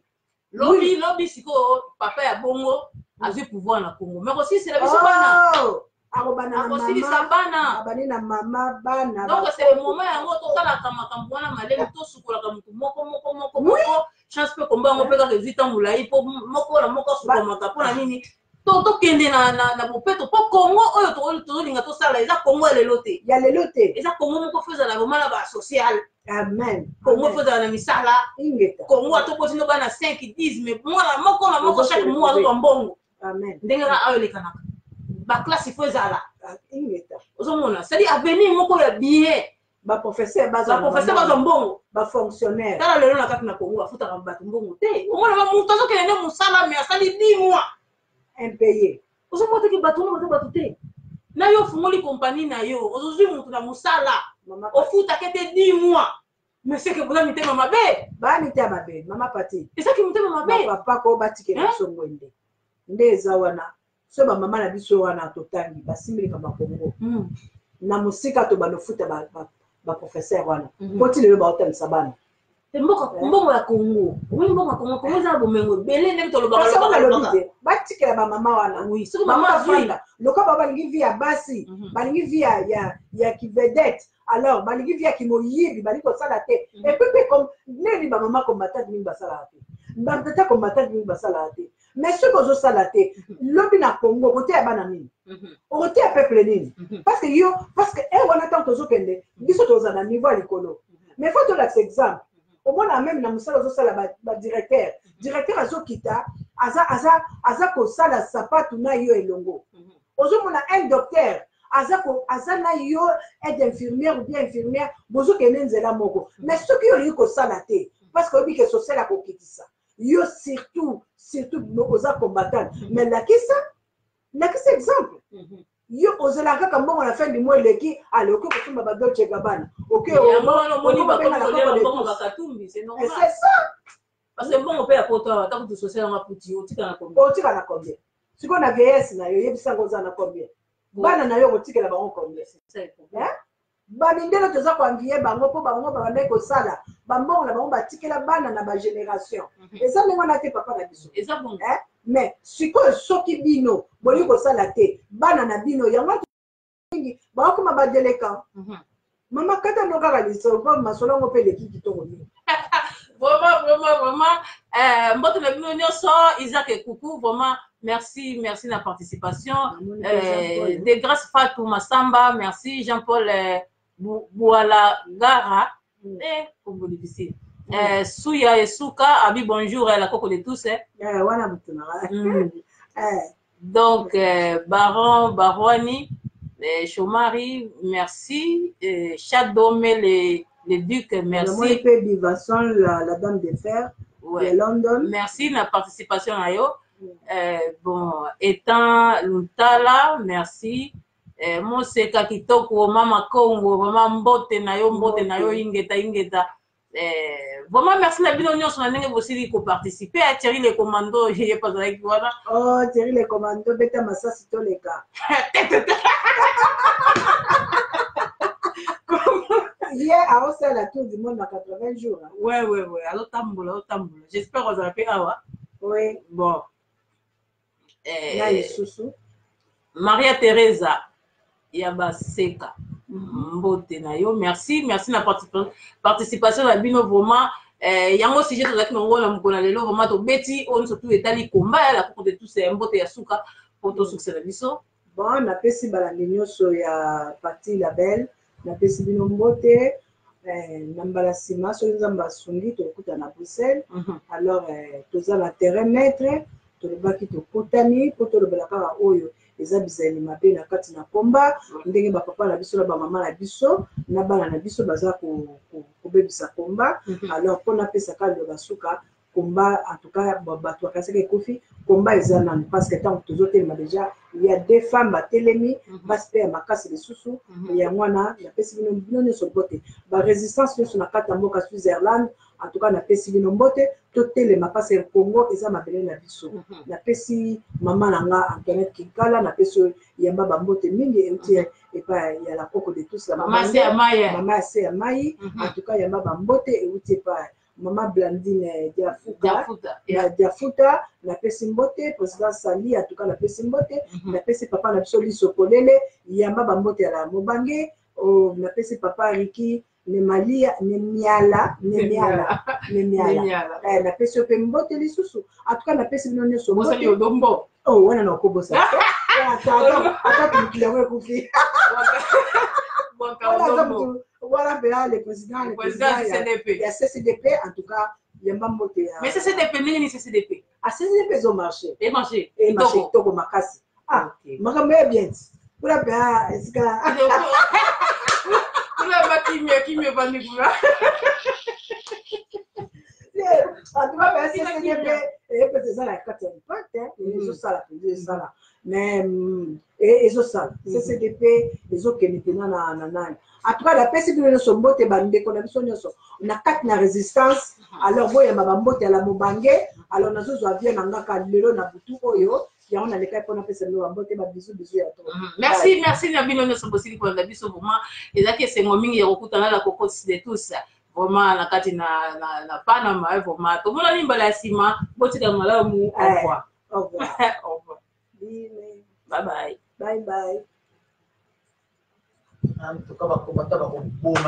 Lobi lobi sikoyo papa ya bongo azwi pouvoir na Congo, mais kosilisela biso bana. Akobana. Akosilisa bana. Abandi na mama bana. Donc c'est le moment yango tosalaka makambo wana malemi, tosukolaka motu moko moko moko moko. Chance mpe komba yango mpe kaka ezwi ntango molai, mpo moko na moko asukamaka. Mpona nini tokende na bopeto? Mpo Congo oyo tozolinga tosala eza Congo ya lelo te. Ya lelo te. Eza Congo moko faut ezala vraiment na basocial. Amen. Congo faut ezala na misala. Ingeta. Congo atokoti no bana 5, 10, mais mwana moko na moko chaque mois azozwa mbongo. Amen. Ndenge kaka ayo elekanaka baklasse, faut ezala. Ingeta. Ozomona, c'est-à-dire avenir moko ya bien. Baprofesseur. Baprofesseur bazwa mbongo. Bafonctionnaire. Tala lelo na kati na Congo, bafutaka bato mbongo te. Omona bamoto azokende nde mosala, mais asali 10 mois impayé. Ozomona teke bato wana baza bato te. Na yo ofungoli kompani na yo, ozozwi motu na mosala, ofutaka te 10 mois, mais seke boza mitema mabe. Baa mitema mabe, mama Pati. Ezaki motema mabe. Papa ko batikela biso ngwende nde eza wana. So bamama na biso wana totangi, basimbi likambo ya Kongo na mosika, tobanda ofuta baprofesseur wana po ti lelo baotangisa bana. Mboka, mbongo ya Congo, omoni mbongo ya Congo, Congo eza na bomengo ebele ndenge tolobaka. Te, batikela bamama wana. Soki mama azwi loka bao balingi vie ya basi, balingi vie ya kivedette, alors balingi vie ya kimoyibi, balingi kosala te. Et puis mpe nini, bamama combattante mingi basalaka te, batata combattante mingi basalaka te. Mais soki ozosala te, lobi na Congo okoteya bana nini? Okoteya peuple nini? Parce que yo, parce que e wana ntango tozokende, biso tozala na niveau ya likolo, mais faut tolakisa exemple. Omona même na mosala ozosala, badirecteur, directeur azokita, aza kosala sapatu na yo elongo. Ozomona un docteur aza na yo, aide infirmière ou bien infirmière, bozokende nzela moko. Mais soki yo olingi kosala te, parce que oyebi ke social akokitisa yo, surtout surtout oza combattant, mais lakisa, lakisa exemple. Yo ozala kaka mbongo na fin du mois eleki, ale okoki kosomba badolce Gabbana. C'est ça. Parce que mbongo mpe ya poto awa, ata kutu social yango aputi, otika na combien? Otika na combien? Sikoyo na vieillesse na yo, oyebisango oza na combien? Bana na yo okotikela bango combien? Bamindele toza koenvier bango mpo bango babandaki kosala, bambongo na bango batikela bana na bagénération. Eza ndenge wana te, papa na biso? Mais sikoyo soki bino bolingi kosala te, bana na bino yango mingi bakokoma badélinquant. Mama, kata no kaka lisolo mpo masolo yango mpe eleki kitoko mingi. Vraiment, vraiment, vraiment, mbote na bino nyonso. Isaac Ekuku, vraiment merci, merci na participation. De Grâce Fatou Masamba, merci. Jean-Paul Boualagara, kombo difficile. Suya Esuka abi bonjour, la coco de tous, eh. Wana motu na Donc Baron Barwani Chomari, merci. Chadome le Duc, merci. Mpe Bivason, la dame de fer, ouais, de London. Merci na participation na yo. Bon, étant Luntala, merci. Moseka kitoko, mama Congo, vraiment mbote na yo, mbote na yo, ingeta, ingeta. Vraiment merci na bino nyonso na ndenge bosili koparticiper. A Thierry le commando, ye mpe azalaki wana. Oh, Thierry le commando, beta masasi toleka. Ye aosala tour du monde na 80 jours. Ouais, azotambola, azotambola. J'espère ozala mpe awa. Oui. Bon. Na lisusu. Maria Teresa ya Baseka, mbote na yo. Merci, merci na participation na bino vraiment. Yango sujet tozalaki nango na mokolo na lelo, vraiment tobeti oyo nyonso tu etali komba ya la Cour de tous. Mbote ya suka mpo tosukisela biso. Bon, napesi balandi nyonso ya Parti Label, napesi bino mbote. Na mbala nsima, soki Nzambe asungi, tokokuta na Bruxelles. Alors toza na terrain maître, tolobaki tokutani mpo tolobela kaka oyo eza bizaleli mabe na kati na komba, ndenge bapapa na biso na bamama na biso na bana na biso baza kobebisa komba. Alors mpo napesa kaka liloba suka, komba en tout cas, bato bakanisaki ekufi, komba eza nanu, parce que ntango tozotelema déjà, il y a deux femmes batelemi, basi mpe ya makasi lisusu. Yango wana napesi bino, bino nyonso mbote, barésistance nyonso na kati ya mboka Switzerland. En tout cas napesi bino mbote, totelema parce que Congo eza mabele na biso. Napesi mama na nga Antoinette Kinkala, napesi oyo yamba bambote mingi euti epai ya la Koko de tous, mama ya se ya mai. En tout cas yamba bambote euti epai mama Blandine Diafuka, Diafuta, napesi mbote. Président Sali, en tout cas napesi mbote. Napesi papa na biso Liso Kolele, yamba bambote ya la Mobange. Napesi papa Riki Nemalia, Nemiala, Nemiala, Nemiala, napesi yo mpe mbote lisusu. En tout cas napesi bino nyonso. Mbote. Oh, wana na okobosa, ata mokili yango ekufi, wana mpena le président, le président ya CCDP. En tout cas yamba mbote ya Mais CCDP, ndenge ni CCDP? Ah, CCDP ezomarche. Emarche. Emarche kitoko makasi. Ah, makambo ya bien ti kuna mpe esika. Kuna bakimia kimia evandi kuna. En tout cas mpe CCDP epesa eza na kati ya impact, ezosala mpenza, ezosala, mais ezosala. CCDP ezokende mpena na nani. En tout cas napesi bino nyonso mbote, bandeko na biso nyonso na kati na résistance. Alors boyamba bambote ya la Mobange. Alors nazozwa vie na ngaka lelo na butu oyo, yango nalekai mpona apesa bino bambote, babizu, bizu ya to. Merci, merci na bino nyonso bosili kolanda biso. Vraiment ezalaki esengo mingi ya kokutana la Koko de tous vraiment na kati na Panama. Vraiment tomonani mbala ya nsima, botika malamu. Au revoir. Au revoir. Au revoir. Bye bye. Bye bye. En tout cas bakomata, bakoboma.